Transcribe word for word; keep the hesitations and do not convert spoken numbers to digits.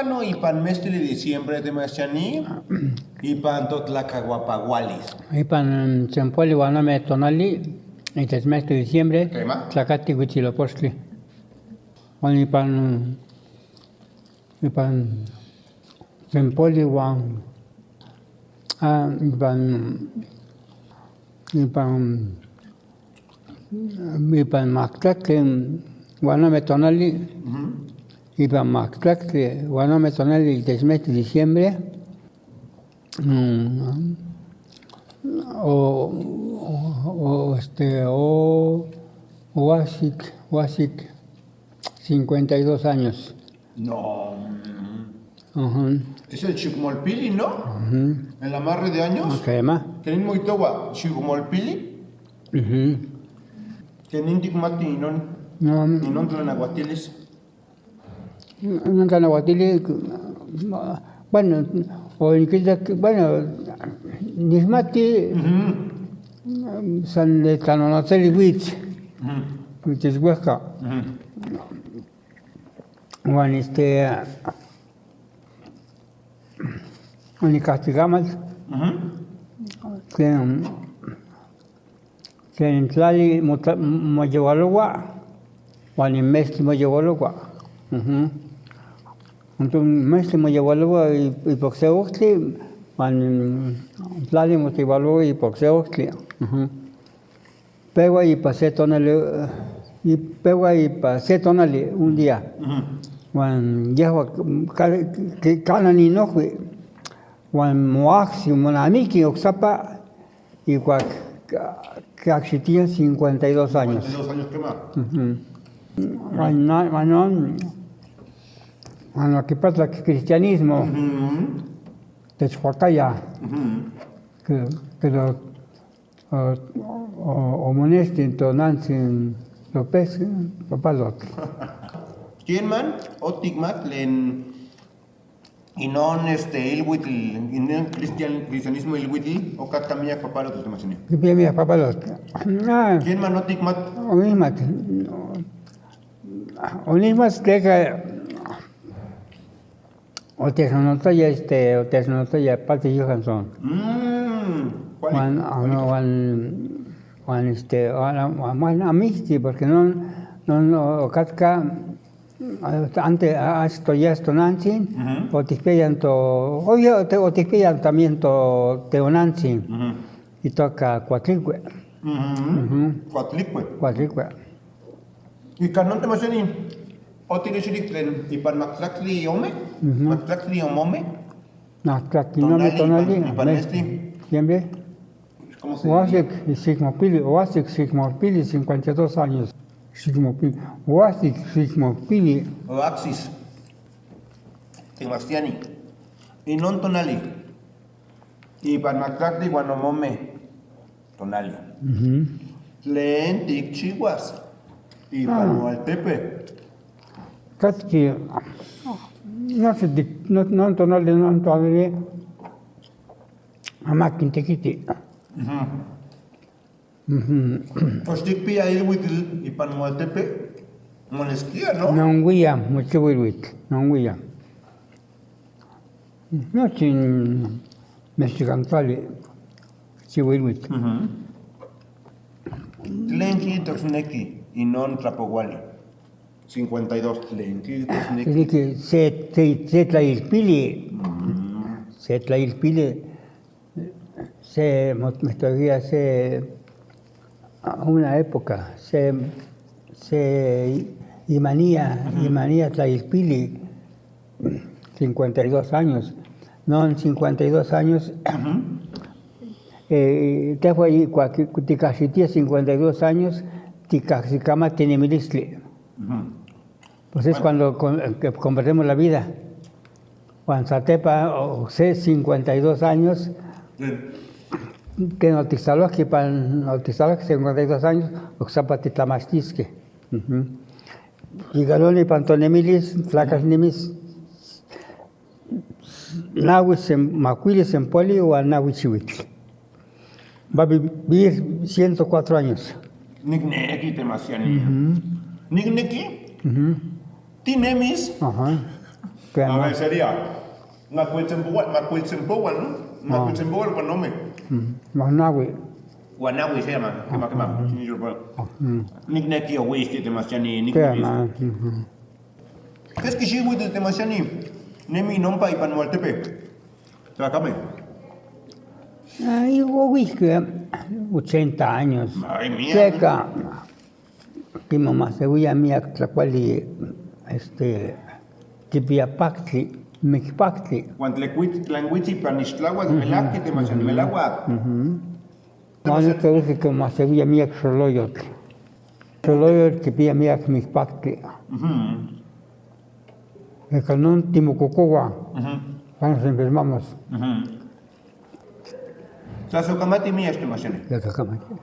No, ipan mestli diciembre, Temaschani, ipan to tlakahuapahualis. Ipan, mm, sempoli wan ome tonali, ites mestli diciembre, tlakati Huitzilopochtli. Wan ipan, ipan sempoli wan, ah, ipan, ipan, ipan maktlaktli wan ome tonali, ipan maktlaktli wan ome tonali, ites mestli diciembre, mm, o, o, o, este, o, o asik, o asik, cincuenta y dos años. No. Ujú. Es el Xikmolpili, ¿no? Ujú. El amarre de años. Kema. Ken moitohua Xikmolpili. Ujú. Ken tikmati inon. No. Inon tlanahuatilis. Inon tlanahuatilis, bueno, o nikita, bueno, nikmati, ujú, san de tlanonotzali huits. Ujú. Huits huejka. Ujú. Huan, este, huan nikajtikamatl. Ujú. Tlen, tlen tlali motla-, moyehualohua, huan in mestli moyehualohua. Ujú. Entonces, mestli moyehualohua i-, ipan se ojtli, huan in tlali moyehualohua ipan se ojtli. Ujú. Pehua ipan se tonali, i-, pehua ipan se tonali, un día. Ujú. Huan yehua ka-, ka-, kana ninojui. Huan moajsi, monamiki oksapa, ikuak ka-, kakshitia cincuenta y dos años. Cincuenta y dos años, kema. Ujú. Huan na-, huan non, huan akipatlak cristianismo. Ujú. Techhuakaya. Ujú. Ke-, pero O, o, omonesti tonantzin López, eh, Papalotl. Ken man otikmat tlen inon, este, ilhuitl, inon cristian-, cristianismo ilhuitl, o katka miak Papalotl, Temaschani? Katka miak Papalotl. Ah. Ken man otikmat? Onikmat. Onikmat tleka otechnonotzaya, este, otechnonotzaya Patrick Johansson. Mm, kuali, huan, kuali. Huan, huan, este, huan, huan, huan amijti, porque non, non, o, okatka, antes, a-, achto yas tonantzin, ujú, otikpiaya to, oye, ote-, otikpiaya también to, teonantzin. Ujú. Itoka Kuatlikue. Ujú. Ujú. Kuatlikue. Kuatlikue. Ika non, Temaschani, otiknexili tlen ipan maktlaktli ome? Ujú. Maktlaktli ome? Maktlaktli ome tonali, tonali, ipan, ipan mestli. Siempre. ¿Cómo se diría? Oahsik Xikmokpili, oahsik Xikmokpili, cincuenta y dos años. Xikmokpili. Oahsik Xikmokpili. Oahsis. Temaschani. Inon tonali. Ipan maktlaktli huan ome tonali. Ujú. Tlen tikchihuas ipan Hualtepe? Katki, no sé, di-, no, non tonali, non tonali, amak in tekiti. Ujú. Ujú. Pues tikpia ilhuitl ipan Hualtepe, moneskia, ¿no? Non huiya, mochiua ilhuitl, non huiya. Nochi in mexican tlali kichiua ilhuitl. Ujú. Tlen kijtosneki inon tlapohuali? Cincuenta y dos, tlen kijtosneki? Kijtosneki se, se, se tlailpili. Mm. Se tlailpili. Se, mo-, me todavía se, a una época, se, se imania, ujú, imania tlailpili, cincuenta y dos años. Non cincuenta y dos años, ujú, eh, tehuan ikuak tikajsitia cincuenta y dos años, tikajsikamati nemilistli. Ujú. Pues es cuando con-, que comprendemos la vida. Huan satepa, o, se cincuenta y dos años, sí, ken otiksaluajki ipan, otiksaluajki cincuenta y dos años, oksapa titlamachtiskej. Ujú. Ika non ipan tonemilis, tlakatl nimis nahui sen-, makuili sempoali huan nahui xiuitl. Va a vivir ciento cuatro años. Nikneki, Temaschani. Ujú. Nikneki. Ujú. Tinemis. Ajá. Kema. Seria. Makuiltsenpoual, makuiltsenpoual, no? Makuiltsenpoual ua nome. Ua naui. Ua naui se llama, kema, kema. Nikneki owis ti Temaschani, nikneki. Keski xiuitl Temaschani nemi nompa ipan Mualtepe? Tlakame. Ai, owis ke ochenta años. Madre mía. Keka, kimomasheuia miak tlakuali, este, kipia paktli, mikpaktli. Huan tlen wits, tlen wits ipan ixtlahuatl, melahki Temaschani, melahuak. Huan ika kimomasheuia miak soloyotl. Soloyotl kipia miak mikpaktli. Ika non timokokohua. Cuando nos enfermamos. Tlasokamati miak Temaschani. Tlasokamati.